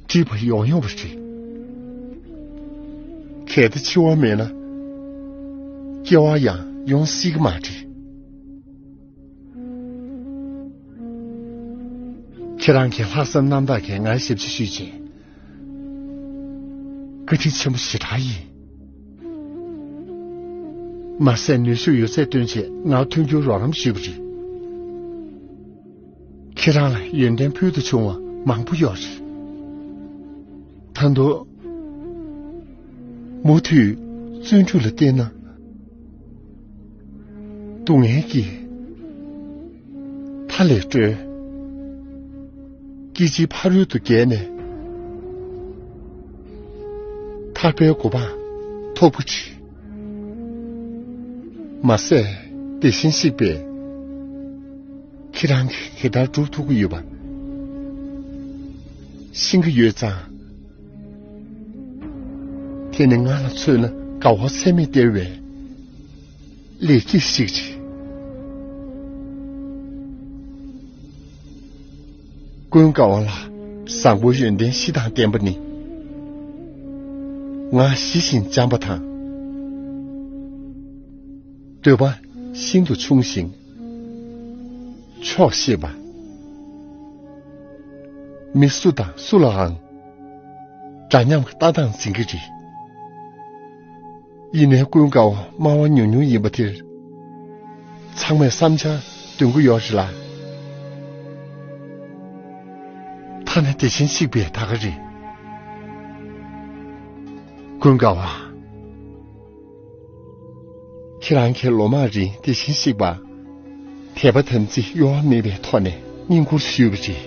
འགྲིབ་པ་ཡོང་ཡོང་བ་རེད། གལ་ཏེ་འཆི་བ་མེད་ན་སྐྱེ་བ་ཡང་ཡོང་སྲིད་ཀྱི་མ་རེད། ཁྱེད་རང་གི་ལྷག་བསམ་རྣམ་དག་གིས་ང་ཞབས་ཕྱི་ཞུས་རྗེས། བཀའ་དྲིན་ཆེན་པོ་ཞེ་དྲག་ཡིན། མ་ཟད་ནུས་ཤུགས་ཡོད་ཚད་བཏོན་བྱས་ང་མཐུན་འགྱུར་རོགས་རམ་ཞུས་པ་རེད། ཁྱེད་རང་ལ་ཡོན་ཏན་ཕུལ་དུ་བྱུང་བ་མང་པོ་ཡོད་རེད། ད་དུང་མུ་མཐུད་བརྩོན་འགྲུས་ལ་བརྟེན་ན། སྡུག་བསྔལ་གྱི་མཐའ་ལས་སྒྲོལ། སྐྱེ་འཆིའི་ཕ་རོལ་དུ་བརྒལ་ནས། ཐར་པའི་གོ་འཕང་ཐོབ་ཀྱི་རེད། མ་ཟད་དེ་བཞིན་གཤེགས་པས་ཁྱེད་རང་གིས་དེ་ལྟར་སྒྲུབ་ཐུབ་ཀྱི་ཡོད་པ་ཤེས་ཀྱི་ཡོད་ཙང་། དེ་ནི་ང་ལ་མཚོན་ན་དགའ་བ་ཚད་མེད་སྟེར་བའི་ལེགས་སྐྱེས་ཤིག་རེད། ཀུན་དགའ་བ་ལ་བཟང་པོའི་ཡོན་ཏན་བཞི་དང་ལྡན་པ་ནི། ངག་ཞི་ཞིང་འཇམ་པ་དང་། འདོད་པ་ཤིན་ཏུ་ཆུང་ཞིང་ཆོག་ཤེས་པ། མི་སུ་དང་སུ་ལའང་འདྲ་མཉམ་གྱི་ལྟ་སྟངས་འཛིན་གྱི་རེད། ཡིན་ནའི་ཀུན་དགའ་བོ་སྨྲ་བ་ཉུང་ཉུང་ཡིན་པ་དེར། ཚང་མས་བསམ་འཆར་འདོན་གྱི་ཡོད་རེད་ལ། ད་ནི་དེ་བཞིན་གཤེགས་པའི་ད་ག་རེད། ཀུན་དགའ་བ། ཁྱེད་རང་གིས་ལོ་མང་རིང་དེ་བཞིན་གཤེགས་པ། དད་པ་དམ་ཚིག་གཡོ་བ་མེད་པའི་ཐོག་ནས་བསྙེན་བཀུར་ཞུས་པ་རེད།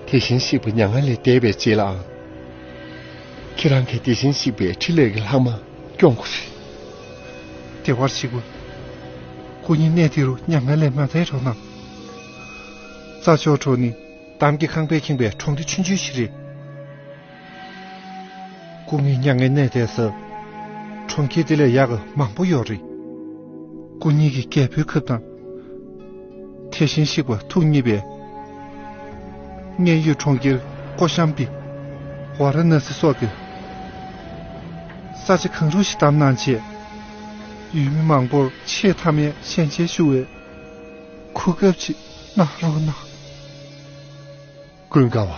དེ་བཞིན་གཤེགས་པ་མྱ་ངན་ལས་འདས་པའི་རྗེས་ལའང་། ཁྱེད་རང་གིས་དེ་བཞིན་གཤེགས་པའི་ཕྲིན་ལས་ཀྱི་ལྷག་མ་སྐྱོང་དགོས་རེད། བདེ་བར་གཤེགས་པ། སྐུ་ཉིད་གནས་འདི་རུ་མྱ་ངན་ལས་མ་འདས་རོགས་གནང་། རྩྭ་མཆོག་གྲོགས་ནི། འདམ་གྱི་ཁང་པས་ཁེངས་པའི་གྲོང་སྡེ་ཆུང་ཆུང་ཞིག་རེད། སྐུ་ངོ་མྱ་ངན་གནས་བསྡད་ས་གྲོང་ཁྱེར་དེ་ལས་ཡག་གི་མང་པོ་ཡོད་རེད། སྐུ་ཉིད་ཀྱི་རྒྱལ་པོའི་ཁབ་དང་། དེ་བཞིན་གཤེགས་པ་ཐུགས་མཉེས་པའི་མཉན་ཡོད་གྲོང་ཁྱེར་ཀོ་ཤམ་བི། ཝཱ་ར་ཎ་སི་སོགས་ཀྱི་ས་ཆ་གང་རུང་ཞིག་བདམས་གནང་བྱས། ཡུལ་མི་མང་པོར་ཆེས་མཐའ་མའི་ཞལ་མཇལ་ཞུ་བའི་གོ་སྐབས་ཅིག་གནང་རོགས་གནང་། ཀུན་དགའ་བ།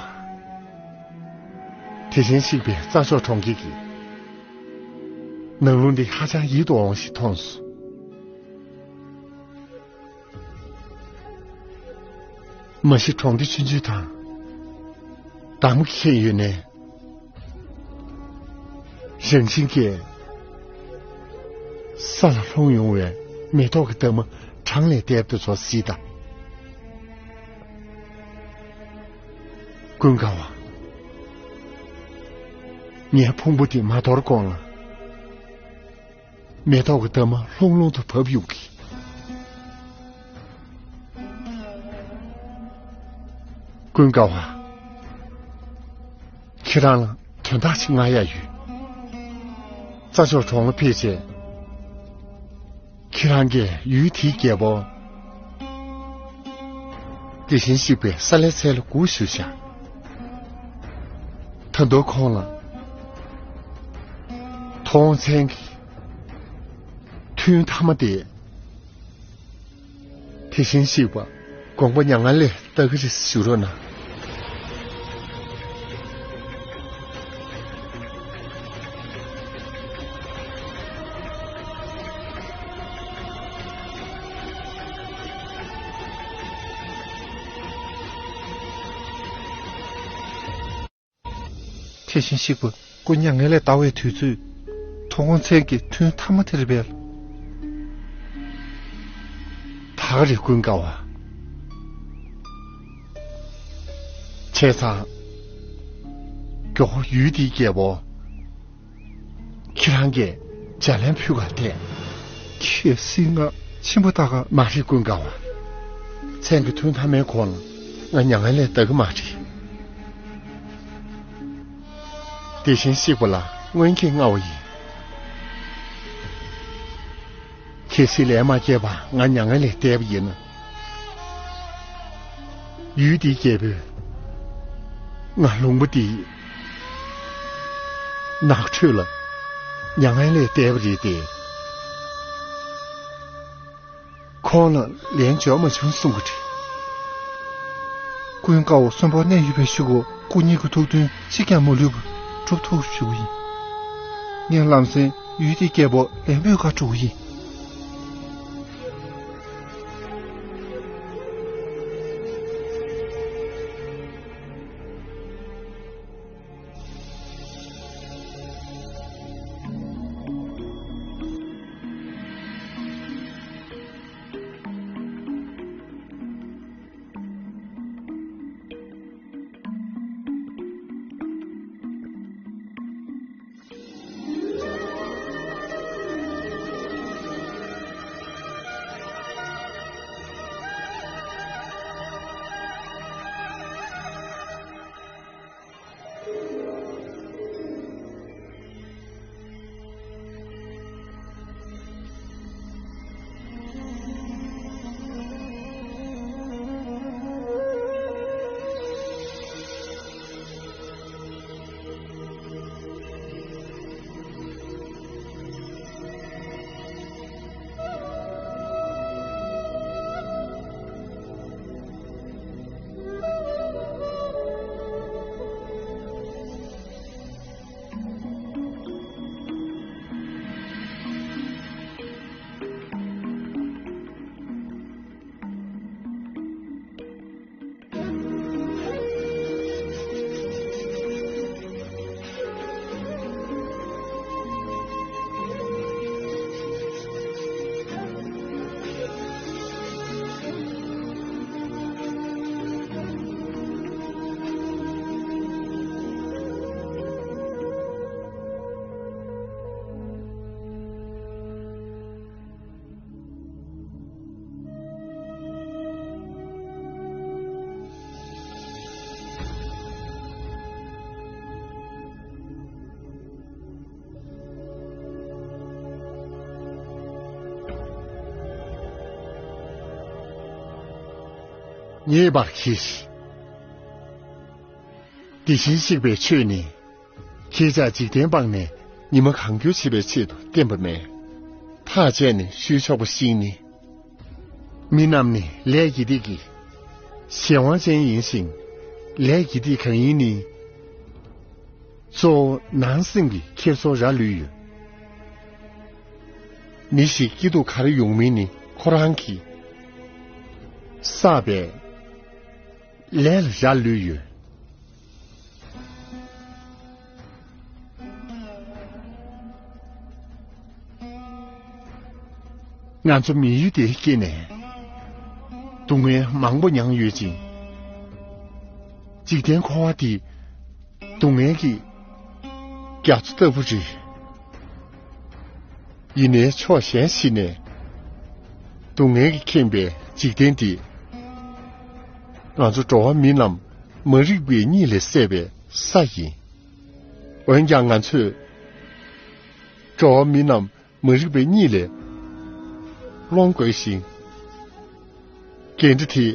དེ་བཞིན་གཤེགས་པའི་རྩྭ་མཆོག་གྲོང་ཁྱེར་གྱི་ནང་ལུང་འདི་ཧ་ཅང་ཡིད་དུ་འོང་ཞིག་མཐོང་སོང་། མ་གཞི་གྲོང་སྡེ་ཆུང་ཆུང་དང་འདམ་གྱིས་ཁེངས་ཡོད་ནའི། རང་བཞིན་གྱིས་ས་ལ་ལྷུང་ཡོང་བའི་མེ་ཏོག་གི་འདབ་མ་གྲངས་ལས་འདས་པ་དེ་ཚོ་གཟིགས་དང་། ཀུན་དགའ་བ། ངའི་ཕུང་པོ་འདི་མ་དོར་གོང་ལ། མེ་ཏོག་གི་འདབ་མ་ལྷུང་ལྷུང་དུ་བབས་ཡོང་གི། ཀུན་དགའ་བ། ཁྱེད་རང་ལ་དོན་དག་ཅིག་ང་ཡ་ཡོད། རྩྭ་མཆོག་གྲོང་ལ་ཕེབས་རྗེས། ཁྱེད་རང་གིས་ཡུལ་དེའི་རྒྱལ་པོ། དེ་བཞིན་གཤེགས་པའི་ས་ལེ་ཚལ་ལ་སྒུག་བཞུགས་ཤག་ད་དུང་ཁོང་ལ། ཐུགས་དགོངས་མཚན་གྱི་ཐུན་མཐའ་མ་དེ། དེ་བཞིན་གཤེགས་པ་དགོངས་པ་མྱ་ངན་ལས་འདའ་གི་རེད་ཞུ་རོགས་གནང་། དེ་བཞིན་གཤེགས་པ་སྐུ་མྱ་ངན་ལས་འདའ་བའི་དུས་ཚོད། ཐུགས་དགོངས་མཚན་གྱི་ཐུན་མཐའ་མ་དེར་འབད། ད་ག་རེ་ཀུན་དགའ་བ། བྱས་ཙང་། མགྱོགས་པོ་ཡུལ་འདིའི་རྒྱལ་པོ། ཁྱེད་རང་གིས་ལྗགས་ལན་ཕུལ་ག་བལྟས། གལ་སྲིད་ང་ཕྱིན་པ་ད་ག་མ་རེད་ཀུན་དགའ་བ། མཚན་གྱི་ཐུན་མཐའ་མའི་གོང་ལ་ང་མྱ་ངན་ལས་འདའ་གི་མ་རེད། དེ་བཞིན་གཤེགས་པ་ལ་སྔོན་གྱི་བསྔགས་པ་ཡིན། གལ་སྲིད་ལན་མ་བརྒྱབ་པར་ང་མྱ་ངན་ལས་འདས་པ་ཡིན་ན། ཡུལ་འདིའི་རྒྱལ་པོས་ང་ལུང་པ་འདིའི་ནགས་ཁྲོད་ལ་མྱ་ངན་ལས་འདས་པ་རེད་དེ། ཁོང་ལ་ལན་འབྱོར་མ་བྱུང་གསུང་གི་རེད། ཀུན་དགའ་བོ་གསོན་པོར་གནས་ཡོད་པའི་གཞུག་གུ་སྐུ་ཉིད་ཀྱི་ཐུགས་འདུན་གཅིག་ཀྱང་མ་ལུས་པར་འགྲུབ་ཐུབ་ཞུ་གི་ཡིན། ངས་ལམ་སེང་ཡུལ་དེའི་རྒྱལ་པོར་ལན་འབུལ་ག་འགྲོ་གི་ཡིན། ཉེས་པར་གྱིས། དེ་བཞིན་གཤེགས་པའི་ཆོས་ནི། ཁྱེད་ཅག་འཇིག་རྟེན་སྤངས་ནས་ཉི་མ་གང་འགྱུར་བྱེད་པའི་ཆེད་དུ་བསྟན་པ་མེད། ཐག་བཅད་ནས་ཞུས་ཆོག་པ་ཞིག་ནི། མི་རྣམས་ནི་ལས་ཀྱི་སྡིག་གིས་གཞན་དབང་ཅན་ཡིན་ཞིང་། ལས་ཀྱི་སྡིག་གང་ཡིན་ནི། གཙོ་བོ་ནང་སེམས་ཀྱི་འཁྱེར་སོ་ར་ལུས་ཡོད། མི་ཞིག་སྐྱིད་སྡུག་ག་རེ་ཡོང་མིན་ནི་ཁོ་རང་གིས་བསགས་པའི་ལས་ལ་ར་ལུས་ཡོད། ང་ཚོ་མི་ཡུལ་འདིར་སྐྱེས་ནས་སྡུག་བསྔལ་མང་པོ་མྱངས་ཡོད་ཅིང་། འཇིག་རྟེན་འཁོར་བ་འདི་སྡུག་བསྔལ་གྱི་རྒྱ་མཚོ་ལྟ་བུ་རེད། ཡིན་ནའི་ཕྱོགས་གཞན་ཞིག་ནས་སྡུག་བསྔལ་གྱིས་ཁེངས་པའི་འཇིག་རྟེན་འདི། ང་ཚོ་འགྲོ་བ་མི་རྣམས་མ་རིག་པའི་གཉིད་ལས་སད་པའི་ས་ཡིན། འོན་ཀྱང་ང་ཚོས་འགྲོ་བ་མི་རྣམས་མ་རིག་པའི་གཉིད་ལས་སློང་དགོས་ཤིང་། འགན་འཁྲི་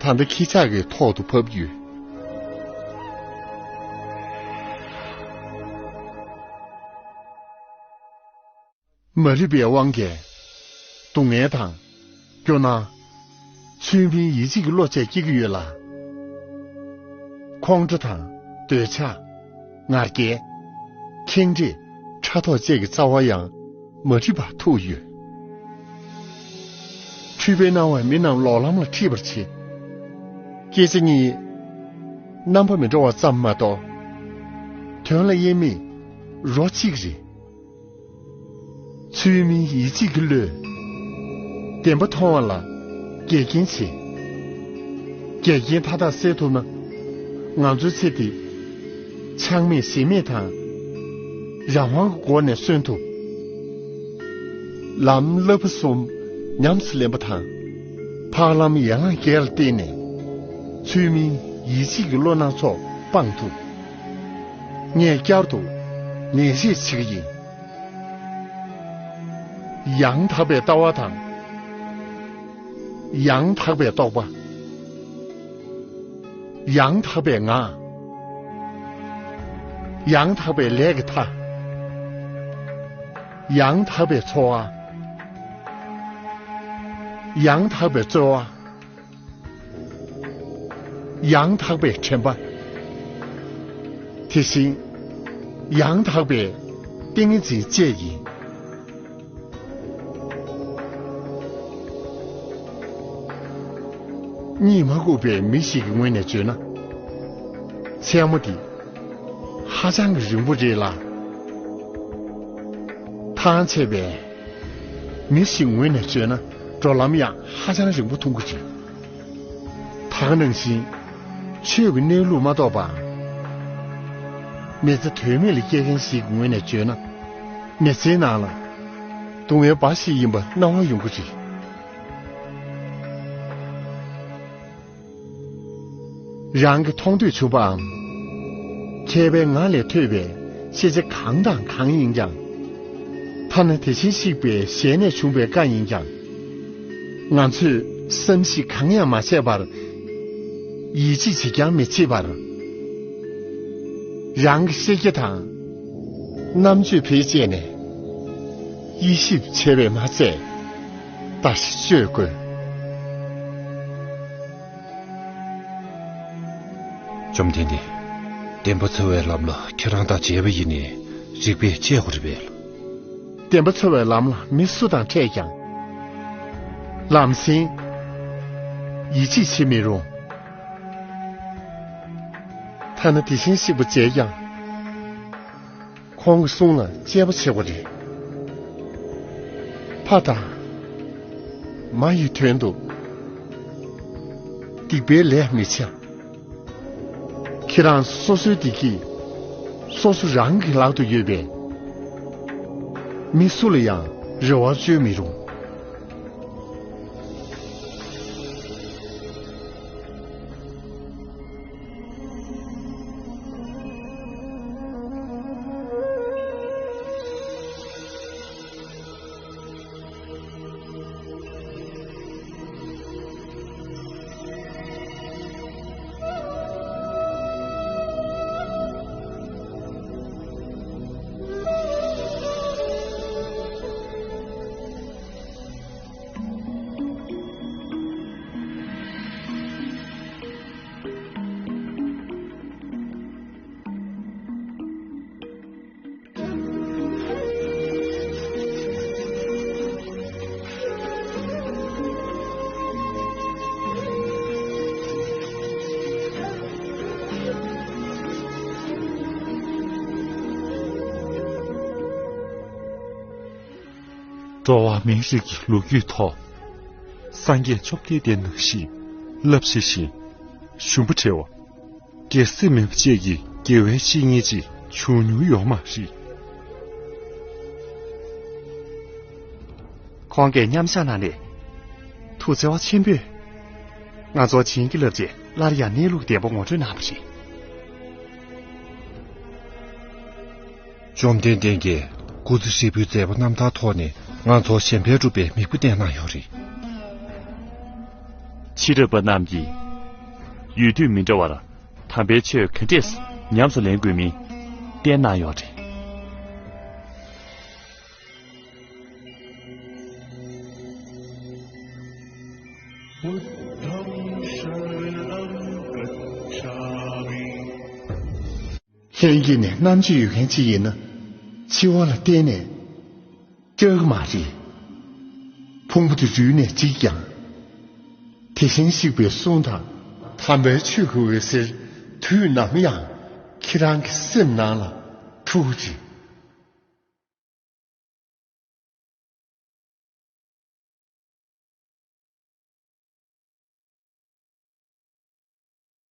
དེ་ད་ལྟ་ཁྱེད་ཅག་གི་ཐོག་ཏུ་བབས་ཡོད། མ་རིག་པའི་དབང་གིས་སྡུག་བསྔལ་དང་། སྐྱོ་སྣང་། ཚུལ་མིན་ཡིད་ཆེས་ཀྱི་བློ་བཅས་སྐྱེ་གི་ཡོད་ལ། ཁོང་ཁྲོ་དང་། འདོད་ཆགས། ང་རྒྱལ། ཁེངས་དྲེགས། ཕྲག་དོག་བཅས་ཀྱི་རྩ་བ་ཡང་མ་བསྒྲིབས་པར་ཐུག་ཡོད། འཁྲུལ་པའི་སྣང་བས་མི་རྣམས་ལོག་ལམ་ལ་ཁྲིད་པར་བྱེད། སྐད་ཆ་གཉིས་རྣམ་པ་མི་འདྲ་བ་ཙམ་མ་གཏོགས། དོན་ལ་དབྱེར་མེད་རོ་གཅིག་རེད། ཚུལ་མིན་ཡིད་ཆེས་ཀྱི་བློས་བདེན་པ་མཐོང་བ་ལ་འགལ་རྐྱེན་བྱེད། འགལ་རྐྱེན་མཐའ་དག་སེལ་ཐུབ་ན། ང་ཚོའི་ཚེ་འདི་ཆགས་མེད་ཞེན་མེད་དང་རང་དབང་གི་སྒོ་ནས་གསོན་ཐུབ། ལམ་བསླབ་པ་གསུམ་ཉམས་སུ་ལེན་པ་དང་། འཕགས་ལམ་ཡན་ལག་བརྒྱད་ལ་བརྟེན་ནས་ཚུལ་མིན་ཡིད་ཆེས་ཀྱི་བློ་སྣ་ཚོགས་སྤང་ཐུབ། ངས་བསྐྱར་དུ་ནན་བཤད་བྱེད་ཀྱི་ཡིན། ཡང་དག་པའི་ལྟ་བ་དང་། ཡང་དག་པའི་རྟོག་པ། ཡང་དག་པའི་ངག། ཡང་དག་པའི་ལས་ཀྱི་མཐའ། ཡང་དག་པའི་འཚོ་བ། ཡང་དག་པའི་རྩོལ་བ། ཡང་དག་པའི་དྲན་པ། དེ་བཞིན་ཡང་དག་པའི་ཏིང་ངེ་འཛིན་བཅས་ཡིན། གཉིད་མ་ཁུག་པའི་མི་ཞིག་གི་ངོས་ནས་བརྗོད་ན། མཚན་མོ་འདི་ཧ་ཅང་གི་རིང་པོ་རེད་ལ། ཐང་ཆད་པའི་མི་ཞིག་ངོས་ནས་བརྗོད་ན། འགྲོ་ལམ་ཡང་ཧ་ཅང་རིང་པོ་མཐོང་གི་རེད། ད་ག་ནང་བཞིན་ཆོས་ཀྱི་གནས་ལུགས་མ་རྟོགས་པ། མི་ཚེ་དོན་མེད་ལ་སྐྱེལ་མཁན་ཞིག་གི་ངོས་ནས་བརྗོད་ན། མི་ཚེའི་ནང་ལ་སྡུག་བསྔལ་འབའ་ཞིག་ཡིན་པ་སྣང་བ་ཡོང་གི་རེད། རང་གི་མཐོང་ཐོས་བྱུང་བའམ། མཁས་པའི་ངག་ལས་ཐོས་པའི་ཤེས་བྱ་གང་དང་གང་ཡིན་ཀྱང་། ཐ་ན་དེ་བཞིན་གཤེགས་པའི་ཞལ་ནས་བྱུང་བའི་བཀའ་ཡིན་ཀྱང་། ང་ཚོས་བསམ་གཞིག་གང་ཡང་མ་བྱས་པར། ཡིད་ཆེས་བྱེད་ཀྱང་མི་བྱེད་པར། རང་གི་ཤེས་རྒྱ་དང་། རྣམ་དཔྱོད་བེད་སྤྱད་ནས། དབྱེ་ཞིབ་བྱས་པས་མ་ཚད། བརྟག་ཞིབ་བྱེད་དགོས། བཅོམ་ལྡན་འདས། བདེན་པ་འཚོལ་བའི་ལམ་ལ་ཁྱེད་རང་དང་མཇལ་བ་ཡིན་ནའི་རིགས་པས་དཔྱད་དགོས་རེད་པས། བདེན་པ་འཚོལ་བའི་ལམ་ལ་མི་སུ་དང་འཕྲད་ཀྱང་། ལམ་སེང་ཡིད་ཆེས་བྱེད་མི་རུང་། ཐ་ན་དེ་བཞིན་གཤེགས་པ་མཇལ་ཀྱང་། ཁོང་གི་གསུང་ལ་དཔྱད་པ་བྱེད་དགོས་རེད། ཕ་དང་། མ་ཡི་དོན་དུ། སྡིག་པའི་ལས་མི་བྱ། ཁྱེད་རང་སོ་སོའི་བདེ་སྐྱིད་སོ་སོ་རང་གི་ལག་ཏུ་ཡོད་པས། མི་སུ་ལ་ཡང་རེ་བ་བཅོལ་མི་རུང་། འགྲོ་བ་མིའི་རིགས་ཀྱི་ལོ་རྒྱུས་ཐོག་སངས་རྒྱས་བཅོམ་ལྡན་འདས་ནང་བཞིན་རླབས་ཆེ་ཞིང་ཞུམ་པ་བྲལ་བ། སྒེར་སེམས་མེད་པ་བཅས་ཀྱི་དགེ་བའི་བཤེས་གཉེན་ཅིག་བྱུང་མྱོང་ཡོད་མ་རེད། ཁོང་གིས་མཉམ་བཞག་གནང་ནས། ཐུགས་བརྩེ་བ་ཆེན་པོས། ང་ཚོར་བྱིན་གྱིས་བརླབས་རྗེས་སླར་ཡང་གནས་ལུགས་བདེན་པ་ངོ་སྤྲོད་གནང་བ་རེད། བཅོམ་ལྡན་འདས་ཀྱིས་སྐུ་ཚེ་ཧྲིལ་པོའི་མཛད་པ་རྣམ་ཐར་ཐོག་ནས་ང་ཚོར་གཞན་ཕན་སྒྲུབ་པའི་མིག་དཔེ་བསྟན་གནང་ཡོད་རེད། ཕྱི་རབས་པ་རྣམས་ཀྱིས་ཡུལ་དུས་མི་འདྲ་བར་དམ་པའི་ཆོས་ག་འདྲས་ཉམས་སུ་ལེན་དགོས་མིན་བསྟན་གནང་ཡོད་རེད། ལྷན་སྐྱེས་ནས་རྣམ་དཔྱོད་ཡོད་མཁན་ཅིག་ཡིན་ན། འཆི་བ་ལ་གཏན་ནས་སྐྲག་གི་མ་རེད། ཕུང་པོ་དེ་རུལ་ནས་འཇིག་ཀྱང་། དེ་བཞིན་གཤེགས་པའི་གསུང་དང་། དམ་པའི་ཆོས་ཀྱི་འོད་ཟེར་དུས་ནམ་ཡང་ཁྱེད་རང་གི་སེམས་ནང་ལ་འཁྲུག་ཅིང་